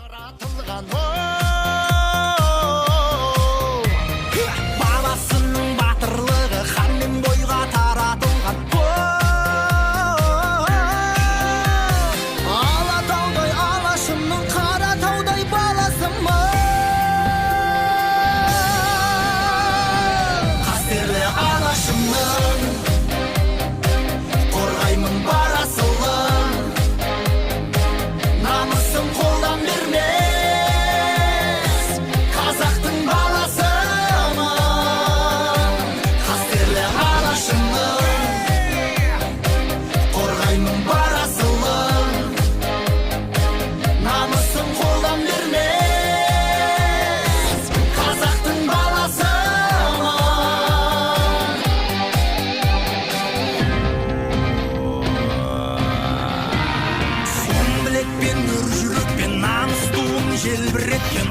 Жаратылған, бабасының батырлығы ханмен бойға таратылған. Алатаудай алашымның Қаратаудай баласымын. Қастерлі алашымның қорғаймын бар асылын, намысын қолдан бермес қазақтың баласымын. Қастерлі алашымның қорғаймын бар асылын, намысын қолдан бермес қазақтың баласымын. Сом білекпен, өр жүрекпен, намыс туын желбіреткен.